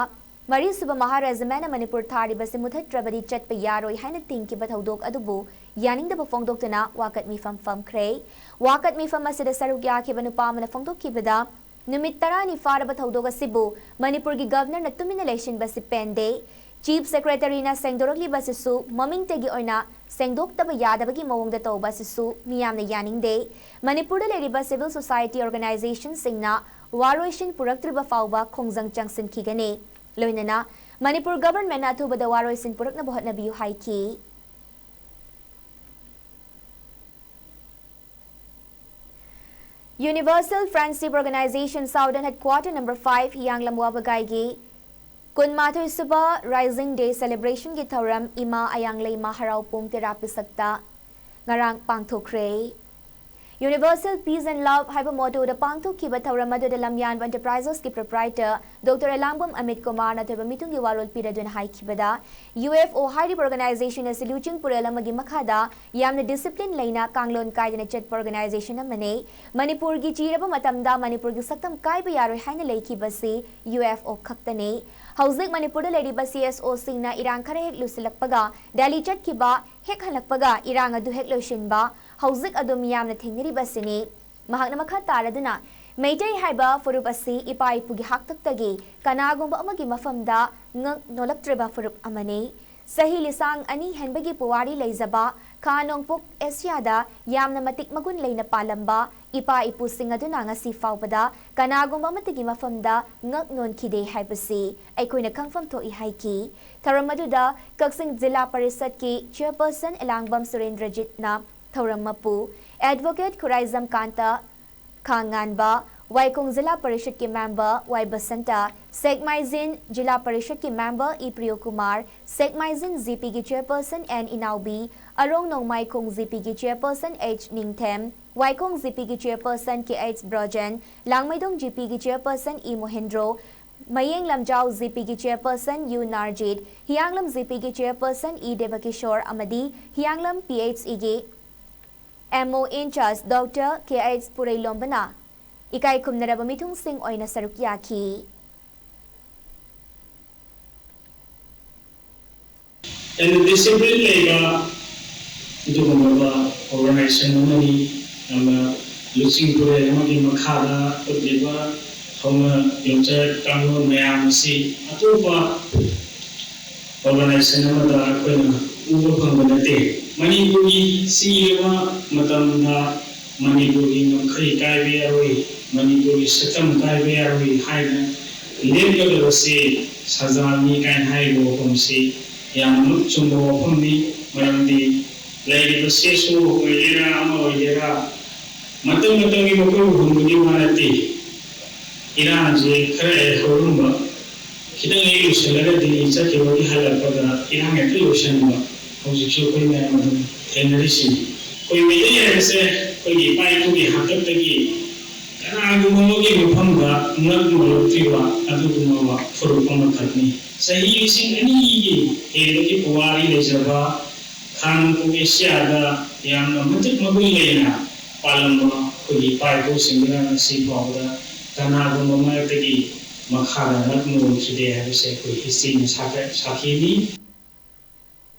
ꯃꯔꯤꯁꯨꯕ ꯃꯍꯥ regiment Manipur ꯊꯥꯔꯤꯕꯁꯤ ꯃꯨꯊꯠꯇ꯭ꯔꯕꯗꯤ ꯆꯠꯄ ꯌꯥꯔꯣꯏ ꯍꯥꯏꯅ ꯊꯤꯡꯈꯤꯕ ꯊꯧꯗꯣꯛ ꯑꯗꯨꯕꯨ ꯌꯥꯅꯤꯡꯗꯕ ꯐꯣꯡꯗꯣꯛꯇꯨꯅ ꯋꯥꯀꯠ ꯃꯤꯐꯝ ꯐꯝꯈ꯭ꯔꯦ꯫ ꯋꯥꯀꯠ ꯃꯤꯐꯝ ꯑꯁꯤꯗ ꯁꯔꯨꯛ ꯌꯥꯈꯤꯕ ꯅꯨꯄꯥ ꯑꯃꯅ ꯐꯣꯡꯗꯣꯛꯈꯤꯕꯗ, ꯅꯨꯃꯤꯠ ꯇꯔꯥꯅꯤ ꯐꯥꯔꯕ ꯊꯧꯗꯣꯛ ꯑꯁꯤꯕꯨ ꯃꯅꯤꯄꯨꯔꯒꯤ governorꯅ ꯇꯨꯃꯤꯟꯅ ꯂꯩꯁꯤꯟꯕꯁꯤ ꯄꯦꯟꯗꯦ꯫ Chief Secretaryꯅ ꯁꯦꯡꯗꯣꯔꯛꯂꯤꯕ ꯑꯁꯤꯁꯨ ꯃꯃꯤꯡꯇꯒꯤ ꯑꯣꯏꯅ ꯁꯦꯡꯗꯣꯛꯇꯕ ꯌꯥꯗꯕꯒꯤ ꯃꯑꯣꯡꯗ ꯇꯧꯕ ꯑꯁꯤꯁꯨ ꯃꯤꯌꯥꯝꯅ ꯌꯥꯅꯤꯡꯗꯦ꯫ ꯃꯅꯤꯄꯨꯔꯗ ꯂꯩꯔꯤꯕ civil society organizationꯁꯤꯡꯅ ꯋꯥꯔꯣꯏꯁꯤꯟ ꯄꯨꯔꯛꯇ꯭ꯔꯤꯕ ꯐꯥꯎꯕ ꯈꯣꯡꯖꯪ ꯆꯪꯁꯤꯟꯈꯤꯒꯅꯤ꯫ ꯂꯣꯏꯅꯅ ꯃꯅꯤꯄꯨꯔ governmentꯅ ꯑꯊꯨꯕꯗ ꯋꯥꯔꯣꯏꯁꯤꯟ ꯄꯨꯔꯛꯅꯕ ꯍꯣꯠꯅꯕꯤꯌꯨ ꯍꯥꯏꯈꯤ꯫ Universal Friendship Organization Southern Headquarter number five ꯍꯤꯌꯥꯡꯂꯝ ꯋꯥꯕꯒꯥꯏꯒꯤ ꯀꯨꯟꯃꯥꯊꯣꯏ ꯁꯨꯕ Rising Day celebrationꯒꯤ ꯊꯧꯔꯝ ꯏꯃꯥ ꯑꯌꯥꯡꯂꯩꯃ ꯍꯔꯥꯎ ꯄꯨꯡ ꯇꯦꯔꯥ ꯄꯤꯁꯛꯇ ꯉꯔꯥꯡ ꯄꯥꯡꯊꯣꯛꯈ꯭ꯔꯦ꯫ Universal Peace and Love ꯍꯥꯏꯕ mottoꯗ ꯄꯥꯡꯊꯣꯛꯈꯤꯕ ꯊꯧꯔꯝ ꯑꯗꯨꯗ ꯂꯝꯌꯥꯟꯕ Enterprisesꯀꯤ proprietor Doctor ꯑꯦꯂꯥꯡꯕꯝ ꯑꯃꯤꯠ ꯀꯨꯃꯥꯔꯅ ꯑꯊꯣꯏꯕ ꯃꯤꯊꯨꯡꯒꯤ ꯋꯥꯔꯣꯜ ꯄꯤꯔꯗꯨꯅ ꯍꯥꯏꯈꯤꯕꯗ, UFO ꯍꯥꯏꯔꯤꯕ organization ꯑꯁꯤ ꯂꯨꯆꯤꯡ ꯄꯨꯔꯦꯜ ꯑꯃꯒꯤ ꯃꯈꯥꯗ ꯌꯥꯝꯅ discipline ꯂꯩꯅ ꯀꯥꯡꯂꯣꯟ ꯀꯥꯏꯗꯅ ꯆꯠꯄ organization ꯑꯃꯅꯤ꯫ ꯃꯅꯤꯄꯨꯔꯒꯤ ꯆꯤꯔꯕ ꯃꯇꯝꯗ ꯃꯅꯤꯄꯨꯔꯒꯤ ꯁꯛꯇꯝ ꯀꯥꯏꯕ ꯌꯥꯔꯣꯏ ꯍꯥꯏꯅ ꯂꯩꯈꯤꯕꯁꯤ UFO ꯈꯛꯇꯅꯤ꯫ ꯍꯧꯖꯤꯛ ꯃꯅꯤꯄꯨꯔꯗ ꯂꯩꯔꯤꯕ ꯁꯤ ꯑꯦꯁ ꯑꯣꯁꯤꯡꯅ ꯏꯔꯥꯡ ꯈꯔ ꯍꯦꯛ ꯂꯨꯁꯤꯜꯂꯛꯄꯒ, ꯗꯦꯜꯂꯤ ꯆꯠꯈꯤꯕ, ꯍꯦꯛ ꯍꯜꯂꯛꯄꯒ ꯏꯔꯥꯡ ꯑꯗꯨ ꯍꯦꯛ ꯂꯣꯏꯁꯤꯟꯕ, ꯍꯧꯖꯤꯛ ꯑꯗꯨꯝ ꯌꯥꯝꯅ ꯊꯦꯡꯅꯔꯤꯕꯁꯤꯅꯤ꯫ ꯃꯍꯥꯛꯅ ꯃꯈꯥ ꯇꯥꯔꯗꯨꯅ, ꯃꯩꯇꯩ ꯍꯥꯏꯕ ꯐꯨꯔꯨꯞ ꯑꯁꯤ ꯏꯄꯥ ꯏꯄꯨꯒꯤ ꯍꯥꯛꯇꯛꯇꯒꯤ ꯀꯅꯥꯒꯨꯝꯕ ꯑꯃꯒꯤ ꯃꯐꯝꯗ ꯉꯛ ꯅꯣꯜꯂꯛꯇ꯭ꯔꯤꯕ ꯐꯨꯔꯨꯞ ꯑꯃꯅꯤ꯫ ꯆꯍꯤ ꯂꯤꯁꯥꯡ ꯑꯅꯤ ꯍꯦꯟꯕꯒꯤ ꯄꯨꯋꯥꯔꯤ ꯂꯩꯖꯕ ꯈꯥ ꯅꯣꯡꯄꯣꯛ ꯑꯦꯁꯤꯌꯥꯗ ꯌꯥꯝꯅ ꯃꯇꯤꯛ ꯃꯒꯨꯟ ꯂꯩꯅ ꯄꯥꯜꯂꯝꯕ ꯏꯄꯥ ꯏꯄꯨꯁꯤꯡ ꯑꯗꯨꯅ ꯉꯁꯤ ꯐꯥꯎꯕꯗ ꯀꯅꯥꯒꯨꯝꯕ ꯑꯃꯠꯇꯒꯤ ꯃꯐꯝꯗ ꯉꯛ ꯅꯣꯟꯈꯤꯗꯦ ꯍꯥꯏꯕꯁꯤ ꯑꯩꯈꯣꯏꯅ ꯈꯪꯐꯝ ꯊꯣꯛꯏ ꯍꯥꯏꯈꯤ꯫ ꯊꯧꯔꯝ ꯑꯗꯨꯗ ꯀꯛꯆꯤꯡ ꯖꯤꯂꯥ ꯄꯔꯤꯁꯠꯀꯤ ꯆꯤꯌꯔꯄꯔꯁꯟ ꯑꯦꯂꯥꯡꯕꯝ ꯁꯨꯔꯦꯟꯗ꯭ꯔꯖꯤꯠꯅ ꯊꯧꯔꯝ ꯃꯄꯨ, ꯑꯦꯗꯚꯣꯀꯦꯠ ꯈꯨꯔꯥꯏꯖꯝ ꯀꯥꯟꯇ, ꯈꯥꯡꯉꯥꯟꯕ, ꯋꯥꯏꯈꯣꯡ ꯖꯤꯂꯥ ꯄꯔꯤꯁꯠꯀꯤ ꯃꯦꯝꯕꯔ ꯋꯥꯏ ꯕꯁꯟꯇ, ꯁꯦꯛꯃꯥꯏꯖꯤꯟ ꯖꯤꯂꯥ ꯄꯔꯤꯁꯠꯀꯤ ꯃꯦꯝꯕꯔ ꯏ ꯄ꯭ꯔꯤꯌꯣꯀꯨꯃꯥꯔ, ꯁꯦꯛꯃꯥꯏꯖꯤꯟ ꯖꯤꯄꯤꯒꯤ ꯆꯤꯌꯔꯄꯔꯁꯟ ꯑꯦꯟ ꯏꯅꯥꯎꯕꯤ, ꯑꯔꯣꯡ ꯅꯣꯡꯃꯥꯏꯈꯣꯡ ꯖꯤꯄꯤꯒꯤ ꯆꯤꯌꯔꯄꯔꯁꯟ ꯑꯩꯆ ꯅꯤꯡꯊꯦꯝ, ꯋꯥꯏꯈꯣꯡ ꯖꯤꯄꯤꯒꯤ chairperson K H Brojen, Langmeidong ꯖꯤꯄꯤꯒꯤ chairperson E Mohendro, Mayeng Lamjao ꯖꯤꯄꯤꯒꯤ ꯆꯤꯌꯔꯄꯔꯁꯟ U ꯅꯥꯔꯖꯤꯠ, ꯍꯤꯌꯥꯡꯂꯝ ꯖꯤꯄꯤꯒꯤ chairperson E Debkishor ꯑꯃꯗꯤ ꯍꯤꯌꯥꯡꯂꯝ ꯄꯤ ꯑꯩꯆ ꯏꯒꯤ ꯑꯦꯝ ꯑꯣ ꯏꯟꯆꯥꯔꯖ ꯗꯣꯛꯇꯔ ꯀꯦ ꯑꯩꯆ ꯄꯨꯔꯩꯂꯣꯝꯕꯅ ꯏꯀꯥꯏ ꯈꯨꯝꯅꯔꯕ ꯃꯤꯊꯨꯡꯁꯤꯡ ꯑꯣꯏꯅ ꯁꯔꯨꯛ ꯌꯥꯈꯤ꯫ ꯌꯥꯝꯅ ꯗꯤꯁꯤꯄ꯭ꯂꯤꯟ ꯂꯩꯕ ꯑꯗꯨꯒꯨꯝꯂꯕ ꯑꯣꯔꯒꯅꯥꯏꯖꯦꯁꯟ ꯑꯃꯅꯤ꯫ ꯌꯥꯝꯅ ꯂꯨꯆꯤꯡ ꯄꯨꯔꯦꯜ ꯑꯃꯒꯤ ꯃꯈꯥꯗ ꯎꯠꯂꯤꯕ ꯍꯧꯅ ꯌꯣꯟꯆꯠ ꯀꯥꯡꯂꯣꯟ ꯃꯌꯥꯝ ꯑꯁꯤ ꯑꯇꯣꯞꯄ ꯑꯣꯔꯒꯅꯥꯏꯖꯦꯁꯟ ꯑꯃꯗ ꯑꯩꯈꯣꯏꯅ ꯎꯕ ꯐꯪꯕ ꯅꯠꯇꯦ꯫ ꯃꯅꯤꯄꯨꯔꯒꯤ ꯆꯤꯔꯕ ꯃꯇꯝꯗ ꯃꯅꯤꯄꯨꯔꯒꯤ ꯉꯝꯈꯩ ꯀꯥꯏꯕ ꯌꯥꯔꯣꯏ, ꯃꯅꯤꯄꯨꯔꯒꯤ ꯁꯛꯇꯝ ꯀꯥꯏꯕ ꯌꯥꯔꯣꯏ ꯍꯥꯏꯅ ꯂꯦꯞꯀꯗꯕꯁꯤ ꯁꯖꯥꯜꯅꯤ ꯀꯥꯏꯅ ꯍꯥꯏꯔꯤꯕ ꯋꯥꯐꯝꯁꯤ ꯌꯥꯝꯅꯃꯛ ꯆꯨꯝꯕ ꯋꯥꯐꯝꯅꯤ꯫ ꯃꯔꯝꯗꯤ ꯂꯩꯔꯤꯕ ꯁꯦꯁꯣ ꯑꯣꯏꯒꯦꯔꯥ ꯑꯃ ꯑꯣꯏꯒꯦꯔꯥ ꯃꯇꯝ ꯃꯇꯝꯒꯤ ꯃꯈꯣꯏꯕꯨ ꯍꯨꯟꯕꯒꯤ ꯋꯥ ꯅꯠꯇꯦ꯫ ꯏꯔꯥꯡꯁꯦ ꯈꯔ ꯍꯦꯛ ꯍꯧꯔꯝꯕ, ꯈꯤꯇꯪ ꯍꯦꯛ ꯂꯣꯏꯁꯤꯜꯂꯒꯗꯤ ꯆꯠꯈꯤꯕꯒꯤ ꯍꯜꯂꯛꯄꯗ ꯏꯔꯥꯡ ꯍꯦꯛꯇ ꯂꯣꯏꯁꯤꯟꯕ꯫ ꯍꯧꯖꯤꯛꯁꯨ ꯑꯩꯈꯣꯏ ꯃꯌꯥꯝ ꯑꯗꯨꯝ ꯊꯦꯡꯅꯔꯤꯁꯤꯅꯤ꯫ ꯑꯩꯈꯣꯏ ꯃꯩꯇꯩ ꯍꯥꯏꯕꯁꯦ ꯑꯩꯈꯣꯏꯒꯤ ꯏꯄꯥ ꯏꯄꯨꯒꯤ ꯍꯥꯛꯇꯛꯇꯒꯤ ꯀꯅꯥꯒꯨꯝꯕ ꯑꯃꯒꯤ ꯃꯐꯝꯗ ꯉꯛ ꯅꯣꯜꯂꯛꯇ꯭ꯔꯤꯕ ꯑꯗꯨꯒꯨꯝꯂꯕ ꯐꯨꯔꯨꯞ ꯑꯃꯈꯛꯅꯤ꯫ ꯆꯍꯤ ꯂꯤꯁꯤꯡ ꯑꯅꯤꯒꯤ ꯍꯦꯟꯕꯒꯤ ꯄꯨꯋꯥꯔꯤ ꯂꯩꯖꯕ ꯈꯥ ꯅꯣꯡꯄꯣꯛ ꯑꯦꯁꯤꯌꯥꯗ ꯌꯥꯝꯅ ꯃꯇꯤꯛ ꯃꯒꯨꯟ ꯂꯩꯅ ꯄꯥꯜꯂꯝꯕ ꯑꯩꯈꯣꯏꯒꯤ ꯏꯄꯥ ꯏꯄꯨꯁꯤꯡꯗꯨꯅ ꯉꯁꯤ ꯐꯥꯎꯕꯗ ꯀꯅꯥꯒꯨꯝꯕ ꯃꯔꯛꯇꯒꯤ ꯃꯈꯥꯗ ꯅꯠ ꯃꯣꯜ ꯁꯨꯗꯦ ꯍꯥꯏꯕꯁꯦ ꯑꯩꯈꯣꯏ ꯍꯤꯁꯇ꯭ꯔꯤꯅ ꯁꯥꯈ- ꯁꯥꯈꯤꯅꯤ꯫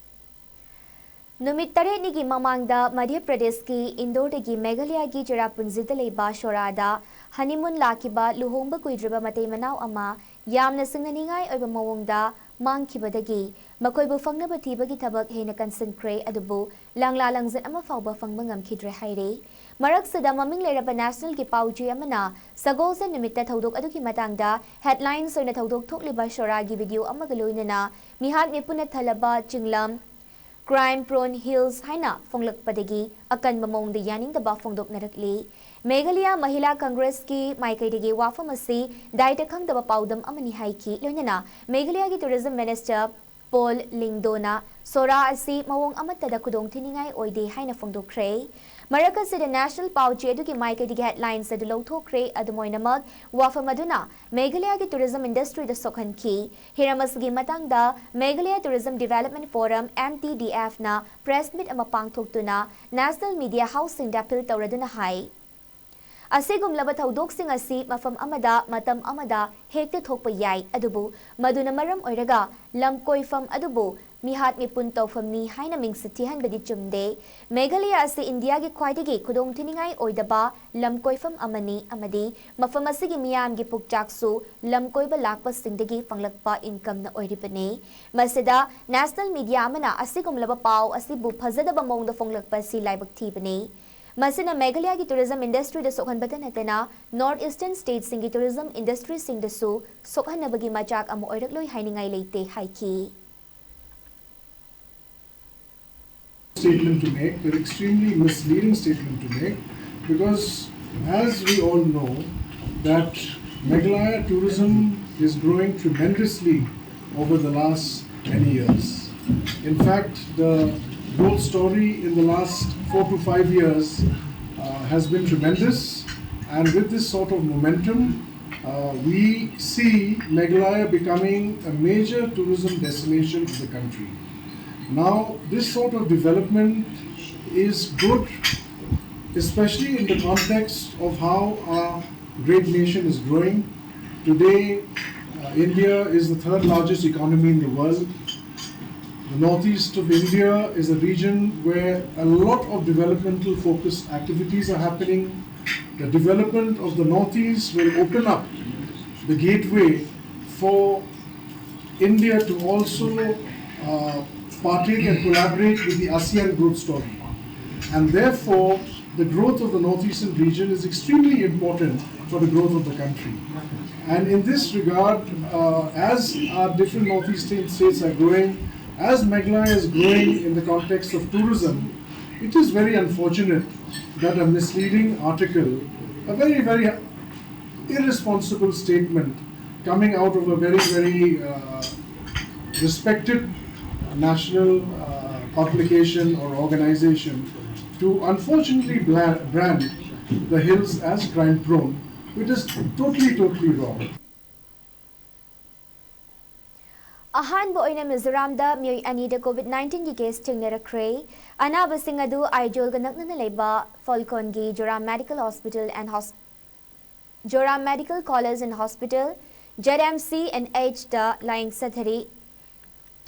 ꯅꯨꯃꯤꯠ ꯇꯔꯦꯠꯅꯤꯒꯤ ꯃꯃꯥꯡꯗ ꯃꯙ꯭ꯌ ꯄ꯭ꯔꯗꯦꯁꯀꯤ ꯏꯟꯗꯣꯔꯗꯒꯤ ꯃꯦꯘꯥꯂꯌꯥꯒꯤ ꯆꯦꯔꯥꯄꯨꯟꯖꯤꯗ ꯂꯩꯕ ꯁꯣꯔꯥꯗ ꯍꯅꯤꯃꯨꯟ ꯂꯥꯛꯈꯤꯕ ꯂꯨꯍꯣꯡꯕ ꯀꯨꯏꯗ꯭ꯔꯤꯕ ꯃꯇꯩ ꯃꯅꯥꯎ ꯑꯃ ꯌꯥꯝꯅ ꯁꯤꯡꯅꯅꯤꯡꯉꯥꯏ ꯑꯣꯏꯕ ꯃꯑꯣꯡꯗ ꯃꯥꯡꯈꯤꯕꯗꯒꯤ ꯃꯈꯣꯏꯕꯨ ꯐꯪꯅꯕ ꯊꯤꯕꯒꯤ ꯊꯕꯛ ꯍꯦꯟꯅ ꯀꯟꯁꯤꯟꯈ꯭ꯔꯦ, ꯑꯗꯨꯕꯨ ꯂꯪꯂꯥ ꯂꯪꯖꯟ ꯑꯃ ꯐꯥꯎꯕ ꯐꯪꯕ ꯉꯝꯈꯤꯗ꯭ꯔꯦ ꯍꯥꯏꯔꯦ꯫ ꯃꯔꯛꯁꯤꯗ ꯃꯃꯤꯡ ꯂꯩꯔꯕ ꯅꯦꯁꯅꯦꯜꯒꯤ ꯄꯥꯎ ꯆꯦ ꯑꯃꯅ ꯁꯒꯣꯜꯁꯦꯟ ꯅꯨꯃꯤꯠꯇ ꯊꯧꯗꯣꯛ ꯑꯗꯨꯒꯤ ꯃꯇꯥꯡꯗ ꯍꯦꯗꯂꯥꯏꯟꯁ ꯑꯣꯏꯅ ꯊꯧꯗꯣꯛ ꯊꯣꯛꯂꯤꯕ ꯁꯣꯔꯥꯒꯤ ꯚꯤꯗꯤꯑꯣ ꯑꯃꯒ ꯂꯣꯏꯅꯅ ꯃꯤꯍꯥꯠ ꯃꯤꯄꯨꯟꯅ ꯊꯜꯂꯕ ꯆꯤꯡꯂꯝ, Crime Prone Hills ꯍꯥꯏꯅ ꯐꯣꯡꯂꯛꯄꯗꯒꯤ ꯑꯀꯟꯕ ꯃꯑꯣꯡꯗ ꯌꯥꯅꯤꯡꯗꯕ ꯐꯣꯡꯗꯣꯛꯅꯔꯛꯂꯤ꯫ ꯃꯦꯘꯥꯂꯌꯥ ꯃꯍꯤꯂꯥ ꯀꯪꯒ꯭ꯔꯦꯁꯀꯤ ꯃꯥꯏꯀꯩꯗꯒꯤ ꯋꯥꯐꯝ ꯑꯁꯤ ꯗꯥꯏꯇ ꯈꯪꯗꯕ ꯄꯥꯎꯗꯝ ꯑꯃꯅꯤ ꯍꯥꯏꯈꯤ꯫ ꯂꯣꯏꯅꯅ ꯃꯦꯘꯥꯂꯌꯥꯒꯤ ꯇꯨꯔꯤꯖꯝ ꯃꯤꯅꯤꯁꯇꯔ ꯄꯣꯜ ꯂꯤꯡꯗꯣꯅ ꯁꯣꯔꯥ ꯑꯁꯤ ꯃꯑꯣꯡ ꯑꯃꯠꯇꯗ ꯈꯨꯗꯣꯡꯊꯤꯅꯤꯡꯉꯥꯏ ꯑꯣꯏꯗꯦ ꯍꯥꯏꯅ ꯐꯣꯡꯗꯣꯛꯈ꯭ꯔꯦ꯫ ꯃꯔꯛ ꯑꯁꯤꯗ ꯅꯦꯁꯅꯦꯜ ꯄꯥꯎ ꯆꯦ ꯑꯗꯨꯒꯤ ꯃꯥꯏꯀꯩꯗꯒꯤ ꯍꯦꯗꯂꯥꯏꯟꯁ ꯑꯗꯨ ꯂꯧꯊꯣꯛꯈ꯭ꯔꯦ꯫ ꯑꯗꯨꯝ ꯑꯣꯏꯅꯃꯛ, ꯋꯥꯐꯝ ꯑꯗꯨꯅ ꯃꯦꯘꯥꯂꯌꯥꯒꯤ ꯇꯨꯔꯤꯖꯝ ꯏꯟꯗꯁꯇ꯭ꯔꯤꯗ ꯁꯣꯛꯍꯟꯈꯤ꯫ ꯍꯤꯔꯝ ꯑꯁꯤꯒꯤ ꯃꯇꯥꯡꯗ Meghalaya tourism development form, M T D F, ꯅ ꯄ꯭ꯔꯦꯁ ꯃꯤꯠ ꯑꯃ ꯄꯥꯡꯊꯣꯛꯇꯨꯅ ꯅꯦꯁꯅꯦꯜ ꯃꯤꯗꯤꯌꯥ ꯍꯥꯎꯁꯁꯤꯡꯗ ꯑꯄꯤꯜ ꯇꯧꯔꯗꯨꯅ ꯍꯥꯏ, ꯑꯁꯤꯒꯨꯝꯂꯕ ꯊꯧꯗꯣꯛꯁꯤꯡ ꯑꯁꯤ ꯃꯐꯝ ꯑꯃꯗ, ꯃꯇꯝ ꯑꯃꯗ ꯍꯦꯛꯇ ꯊꯣꯛꯄ ꯌꯥꯏ, ꯑꯗꯨꯕꯨ ꯃꯗꯨꯅ ꯃꯔꯝ ꯑꯣꯏꯔꯒ ꯂꯝ ꯀꯣꯏꯐꯝ ꯑꯗꯨꯕꯨ ꯃꯤꯍꯥꯠ ꯃꯤꯄꯨꯟ ꯇꯧꯐꯝꯅꯤ ꯍꯥꯏꯅ ꯃꯤꯡꯁꯤꯠ ꯊꯤꯍꯟꯕꯗꯤ ꯆꯨꯝꯗꯦ꯫ ꯃꯦꯘꯥꯂꯌꯥ ꯑꯁꯤ ꯏꯟꯗꯤꯌꯥꯒꯤ ꯈ꯭ꯋꯥꯏꯗꯒꯤ ꯈꯨꯗꯣꯡꯊꯤꯅꯤꯡꯉꯥꯏ ꯑꯣꯏꯗꯕ ꯂꯝ ꯀꯣꯏꯐꯝ ꯑꯃꯅꯤ, ꯑꯃꯗꯤ ꯃꯐꯝ ꯑꯁꯤꯒꯤ ꯃꯤꯌꯥꯝꯒꯤ ꯄꯨꯛꯆꯥꯛꯁꯨ ꯂꯝ ꯀꯣꯏꯕ ꯂꯥꯛꯄꯁꯤꯡꯗꯒꯤ ꯐꯪꯂꯛꯄ ꯏꯟꯀꯝꯅ ꯑꯣꯏꯔꯤꯕꯅꯤ꯫ ꯃꯁꯤꯗ ꯅꯦꯁꯅꯦꯜ ꯃꯤꯗꯤꯌꯥ ꯑꯃꯅ ꯑꯁꯤꯒꯨꯝꯂꯕ ꯄꯥꯎ ꯑꯁꯤꯕꯨ ꯐꯖꯗꯕ ꯃꯑꯣꯡꯗ ꯐꯣꯡꯂꯛꯄ ꯑꯁꯤ ꯂꯥꯏꯕꯛ ꯊꯤꯕꯅꯤ꯫ ꯃꯁꯤꯅ ꯃꯦꯘꯥꯂꯌꯥꯒꯤ ꯇꯨꯔꯤꯖꯝ ꯏꯟꯗꯁꯇ꯭ꯔꯤꯗ ꯁꯣꯛꯍꯟꯕꯇ ꯅꯠꯇꯅ ꯅꯣꯔꯠ ꯏꯁꯇꯔꯟ ꯁ꯭ꯇꯦꯠꯁꯤꯡꯒꯤ ꯇꯨꯔꯤꯖꯝ ꯏꯟꯗꯁꯇ꯭ꯔꯤꯁꯤꯡꯗꯁꯨ ꯁꯣꯛꯍꯟꯅꯕꯒꯤ ꯃꯆꯥꯛ ꯑꯃ ꯑꯣꯏꯔꯛꯂꯣꯏ ꯍꯥꯏꯅꯤꯡꯉꯥꯏ ꯂꯩꯇꯦ ꯍꯥꯏꯈꯤ꯫ Statement to make, they're extremely misleading statement to make, because as we all know that Meghalaya tourism is growing tremendously over the last many years. In fact, the growth story in the last four to five years uh, has been tremendous, and with this sort of momentum, uh, we see Meghalaya becoming a major tourism destination of the country. Now, this sort of development is good, especially in the context of how our great nation is growing, Today, uh, India is the third largest economy in the world. The northeast of India is a region where a lot of developmental focused activities are happening. The development of the northeast will open up the gateway for India to also uh, partake and collaborate with the ASEAN growth story. And therefore, the growth of the northeastern region is extremely important for the growth of the country. And in this regard, uh, as our different northeastern states are growing, as Meghalaya is growing in the context of tourism, it is very unfortunate that a misleading article, a very, very irresponsible statement coming out of a very, very uh, respected national uh, publication or organization to unfortunately bla- brand the hills as crime prone, which is totally, totally wrong. ꯑꯍꯥꯟꯕ ꯑꯣꯏꯅ ꯃꯤꯖꯣꯔꯥꯝꯗ ꯃꯤꯑꯣꯏ ꯑꯅꯤꯗ COVID nineteen ꯒꯤ case ꯊꯦꯡꯅꯔꯛꯈ꯭ꯔꯦ꯫ ꯑꯅꯥꯕꯁꯤꯡ ꯑꯗꯨ ꯑꯥꯏꯖꯣꯜꯒ ꯅꯛꯅꯅ ꯂꯩꯕ ꯐꯣꯜꯀꯣꯟꯒꯤ Joram Medical Hospital and Hos- Joram Medical College and Hospital, J M C and H ꯗ ꯂꯥꯌꯦꯡ ꯆꯠꯊꯔꯤ꯫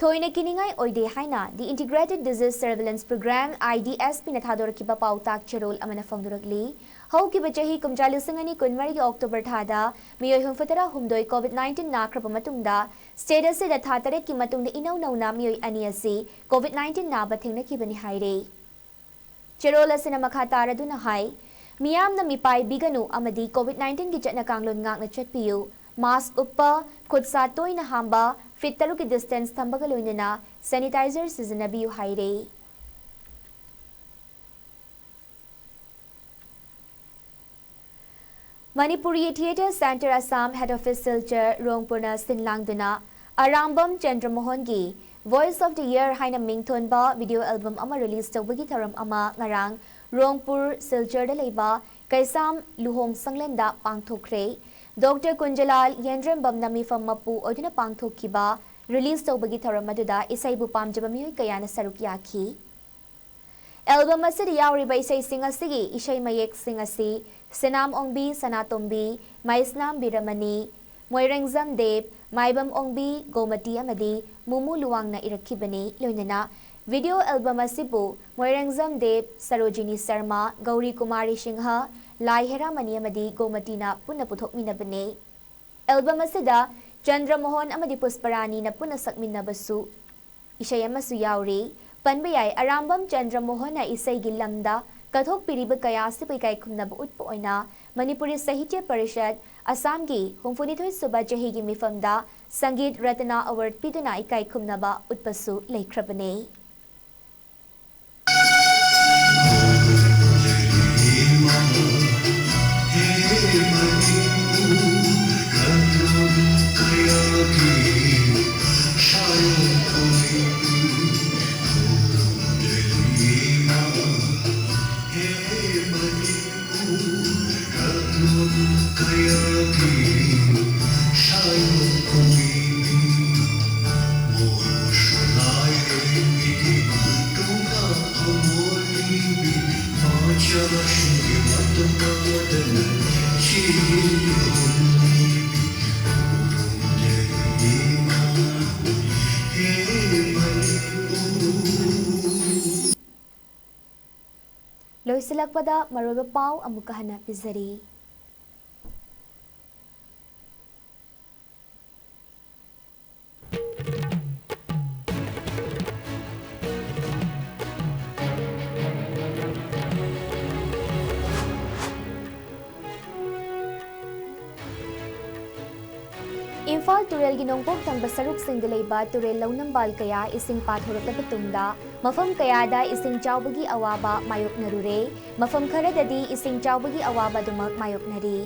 ꯊꯣꯏꯅ ꯀꯤꯅꯤꯡꯉꯥꯏ ꯑꯣꯏꯗꯦ ꯍꯥꯏꯅ The Integrated Disease Surveillance Program, IDSP ꯅ ꯊꯥꯗꯣꯔꯛꯈꯤꯕ ꯄꯥꯎꯇꯥꯛ ꯆꯦꯔꯣꯜ ꯑꯃꯅ ꯐꯣꯡꯗꯣꯔꯛꯂꯤ꯫ ꯍꯧꯈꯤꯕ ꯆꯍꯤ ꯀꯨꯝꯖꯥ ꯂꯤꯁꯤꯡ ꯑꯅꯤ ꯀꯨꯟꯃꯔꯤꯒꯤ October ꯊꯥꯗ ꯃꯤꯑꯣꯏ ꯍꯨꯝꯐꯨꯇꯔꯥ ꯍꯨꯝꯗꯣꯏ COVID nineteen ꯅꯥꯈ꯭ꯔꯕ ꯃꯇꯨꯡꯗ, state ꯑꯁꯤꯗ ꯊꯥ ꯇꯔꯦꯠꯀꯤ ꯃꯇꯨꯡꯗ ꯏꯅꯧ ꯅꯧꯅ ꯃꯤꯑꯣꯏ ꯑꯅꯤ ꯑꯁꯤ COVID nineteen ꯅꯥꯕ ꯊꯦꯡꯅꯈꯤꯕꯅꯤ ꯍꯥꯏꯔꯦ꯫ ꯆꯦꯔꯣꯜ ꯑꯁꯤꯅ ꯃꯈꯥ ꯇꯥꯔꯗꯨꯅ ꯍꯥꯏ, ꯃꯤꯌꯥꯝꯅ ꯃꯤꯄꯥꯏꯕꯤꯒꯅꯨ ꯑꯃꯗꯤ COVID nineteen ꯒꯤ ꯆꯠꯅ ꯀꯥꯡꯂꯣꯟ ꯉꯥꯛꯅ ꯆꯠꯄꯤꯌꯨ꯫ Mask ꯎꯞꯄ, ꯈꯨꯠ ꯁꯥ ꯇꯣꯏꯅ ꯍꯥꯝꯕ, feet ꯇꯔꯨꯛꯀꯤ distance ꯊꯝꯕꯒ ꯂꯣꯏꯅꯅ sanitizer ꯁꯤꯖꯤꯟꯅꯕꯤꯌꯨ ꯍꯥꯏꯔꯦ꯫ Manipuri Theatre Centre Assam Head Office Silchar ꯔꯣꯡꯄꯨꯔꯅ ꯁꯤꯟ ꯂꯥꯡꯗꯨꯅ Arambam ꯆꯟꯗ꯭ꯔꯃꯣꯍꯟꯒꯤ Voice of the Year ꯍꯥꯏꯅ ꯃꯤꯡꯊꯣꯟꯕ video album ꯑꯃ release ꯇꯧꯕꯒꯤ ꯊꯧꯔꯝ ꯑꯃ ꯉꯔꯥꯡ ꯔꯣꯡꯄꯨꯔ ꯁꯤꯜꯆꯔꯗ ꯂꯩꯕ ꯀꯩꯁꯥꯝ ꯂꯨꯍꯣꯡ ꯁꯪꯂꯦꯟꯗ ꯄꯥꯡꯊꯣꯛꯈ꯭ꯔꯦ꯫ Doctor ꯀꯨꯟꯖꯂꯥꯜ ꯌꯦꯟꯗ꯭ꯔꯦꯝꯕꯝꯅ ꯃꯤꯐꯝ ꯃꯄꯨ ꯑꯣꯏꯗꯨꯅ ꯄꯥꯡꯊꯣꯛꯈꯤꯕ release ꯇꯧꯕꯒꯤ ꯊꯧꯔꯝ ꯑꯗꯨꯗ ꯏꯁꯩꯕꯨ ꯄꯥꯝꯖꯕ ꯃꯤꯑꯣꯏ ꯀꯌꯥꯅ ꯁꯔꯨꯛ ꯌꯥꯈꯤ꯫ Album ꯑꯁꯤꯗ ꯌꯥꯎꯔꯤꯕ ꯏꯁꯩꯁꯤꯡ ꯑꯁꯤꯒꯤ ꯏꯁꯩ ꯃꯌꯦꯛꯁꯤꯡ ꯑꯁꯤ ꯁꯅꯥꯝ ꯑꯣꯡꯕꯤ ꯁꯅꯥꯇꯣꯝꯕꯤ, ꯃꯩꯁꯅꯥꯝ ꯕꯤꯔꯃꯅꯤ, ꯃꯣꯏꯔꯦꯡꯖꯝ ꯗꯦꯕ, ꯃꯥꯏꯕꯝ ꯑꯣꯡꯕꯤ, ꯒꯣꯃꯇꯤ ꯑꯃꯗꯤ ꯃꯨꯃꯨ ꯂꯨꯋꯥꯡꯅ ꯏꯔꯛꯈꯤꯕꯅꯤ꯫ ꯂꯣꯏꯅꯅ video album ꯑꯁꯤꯕꯨ ꯃꯣꯏꯔꯦꯡꯖꯝ ꯗꯦꯕ, ꯁꯔꯣꯖꯤꯅꯤ ꯁꯔꯃ, ꯒꯧꯔꯤ ꯀꯨꯃꯥꯔꯤ ꯁꯤꯡꯍ, ꯂꯥꯏ ꯍꯦꯔꯥꯃꯅꯤ ꯑꯃꯗꯤ ꯒꯣꯃꯇꯤꯅ ꯄꯨꯟꯅ ꯄꯨꯊꯣꯛꯃꯤꯟꯅꯕꯅꯤ꯫ Album ꯑꯁꯤꯗ ꯆꯟꯗ꯭ꯔ ꯃꯣꯍꯟ ꯑꯃꯗꯤ ꯄꯨꯁꯄꯔꯥꯅꯤꯅ ꯄꯨꯟꯅ ꯁꯛꯃꯤꯟꯅꯕꯁꯨ ꯏꯁꯩ ꯑꯃꯁꯨ ꯌꯥꯎꯔꯤ꯫ ꯄꯟꯕ ꯌꯥꯏ, ꯑꯔꯥꯝꯕꯝ ꯆꯟꯗ꯭ꯔ ꯃꯣꯍꯟꯅ ꯏꯁꯩꯒꯤ ꯂꯝꯗ ꯀꯠꯊꯣꯛꯄꯤꯔꯤꯕ ꯀꯌꯥ ꯑꯁꯤꯕꯨ ꯏꯀꯥꯏ ꯈꯨꯝꯅꯕ ꯎꯠꯄ ꯑꯣꯏꯅ ꯃꯅꯤꯄꯨꯔꯤ ꯁꯥꯍꯤꯇ꯭ꯌ ꯄꯔꯤꯁꯠ, ꯑꯁꯥꯝꯒꯤ ꯍꯨꯝꯐꯨꯅꯤꯊꯣꯏ ꯁꯨꯕ ꯆꯍꯤꯒꯤ ꯃꯤꯐꯝꯗ ꯁꯪꯒꯤꯠ ꯔꯠꯅ award ꯄꯤꯗꯨꯅ ꯏꯀꯥꯏ ꯈꯨꯝꯅꯕ ꯎꯠꯄꯁꯨ ꯂꯩꯈ꯭ꯔꯕꯅꯤ꯫ ꯂꯣꯏꯁꯤꯜꯂꯛꯄꯗ ꯃꯔꯨꯑꯣꯏꯕ ꯄꯥꯎ ꯑꯃꯨꯛꯀ ꯍꯟꯅ ꯄꯤꯖꯔꯤ꯫ ꯏꯝꯐꯥꯜ ꯇꯨꯔꯦꯜꯒꯤ ꯅꯣꯡꯄꯣꯛ ꯊꯪꯕ ꯁꯔꯨꯛꯁꯤꯡꯗ ꯂꯩꯕ ꯇꯨꯔꯦꯜ ꯂꯧꯅꯝꯕꯥꯜ ꯀꯌꯥ ꯏꯁꯤꯡ ꯄꯥꯊꯣꯔꯛꯂꯕ ꯇꯨꯡꯗ ꯃꯐꯝ ꯀꯌꯥꯗ ꯏꯁꯤꯡ ꯆꯥꯎꯕꯒꯤ ꯑꯋꯥꯕ ꯃꯥꯌꯣꯛꯅꯔꯨꯔꯦ꯫ ꯃꯐꯝ ꯈꯔꯗꯗꯤ ꯏꯁꯤꯡ ꯆꯥꯎꯕꯒꯤ ꯑꯋꯥꯕ ꯑꯗꯨꯃꯛ ꯃꯥꯌꯣꯛꯅꯔꯤ꯫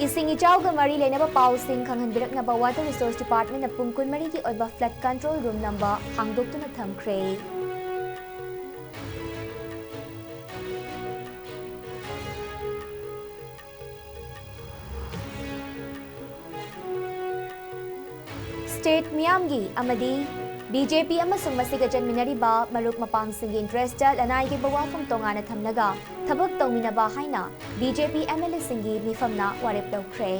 ꯏꯁꯤꯡ ꯏꯆꯥꯎꯒ ꯃꯔꯤ ꯂꯩꯅꯕ ꯄꯥꯎꯁꯤꯡ ꯈꯪꯍꯟꯕꯤꯔꯛꯅꯕ Water Resource Departmentꯅ ꯄꯨꯡ ꯀꯨꯟꯃꯔꯤꯒꯤ ꯑꯣꯏꯕ flood control room ꯅꯝꯕ ꯍꯥꯡꯗꯣꯛꯇꯨꯅ ꯊꯝꯈ꯭ꯔꯦ꯫ State ꯃꯤꯌꯥꯝꯒꯤ ꯑꯃꯗꯤ BJP ꯑꯃꯁꯨꯡ ꯃꯁꯤꯒ ꯆꯠꯃꯤꯟꯅꯔꯤꯕ ꯃꯔꯨꯞ ꯃꯄꯥꯡꯁꯤꯡꯒꯤ interest ꯂꯅꯥꯏꯒꯤ ꯑꯣꯏꯕ ꯋꯥꯐꯝ ꯇꯣꯉꯥꯟꯅ ꯊꯝꯂꯒ ꯊꯕꯛ ꯇꯧꯃꯤꯟꯅꯕ ꯍꯥꯏꯅ BJP MLAꯁꯤꯡꯒꯤ ꯃꯤꯐꯝꯅ ꯋꯥꯔꯦꯞ ꯂꯧꯈ꯭ꯔꯦ꯫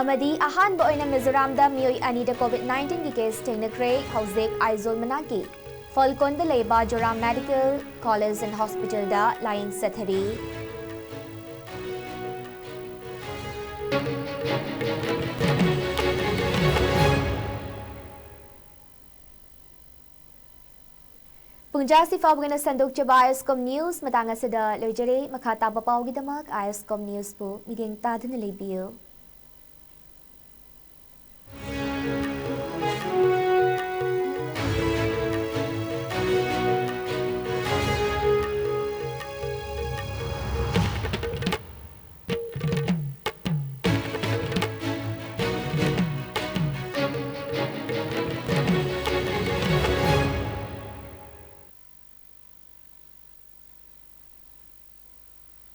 ꯑꯃꯗꯤ ꯑꯍꯥꯟꯕ ꯑꯣꯏꯅ ꯃꯤꯖꯣꯔꯥꯝꯗ ꯃꯤꯑꯣꯏ ꯑꯅꯤꯗ COVID nineteenꯒꯤ case ꯊꯦꯡꯅꯈ꯭ꯔꯦ꯫ ꯍꯧꯖꯤꯛ ꯑꯥꯏꯖꯣꯜ ꯃꯅꯥꯛꯀꯤ ꯐꯜꯀꯣꯟꯗ ꯂꯩꯕ ꯖꯣꯔꯥꯝ Medical College and Hospitalꯗ ꯂꯥꯌꯦꯡ ꯆꯠꯊꯔꯤ꯫ ꯄꯨꯡꯖꯥꯁꯤ ꯐꯥꯎꯕꯒꯤꯅ ꯁꯟꯗꯣꯛꯆꯕ IOSCOM news ꯃꯇꯥꯡ ꯑꯁꯤꯗ ꯂꯣꯏꯖꯔꯦ꯫ ꯃꯈꯥ ꯇꯥꯕ ꯄꯥꯎꯒꯤꯗꯃꯛ IOSCOM newsꯄꯨ ꯃꯤꯠꯌꯦꯡ ꯇꯥꯗꯨꯅ ꯂꯩꯕꯤꯌꯨ꯫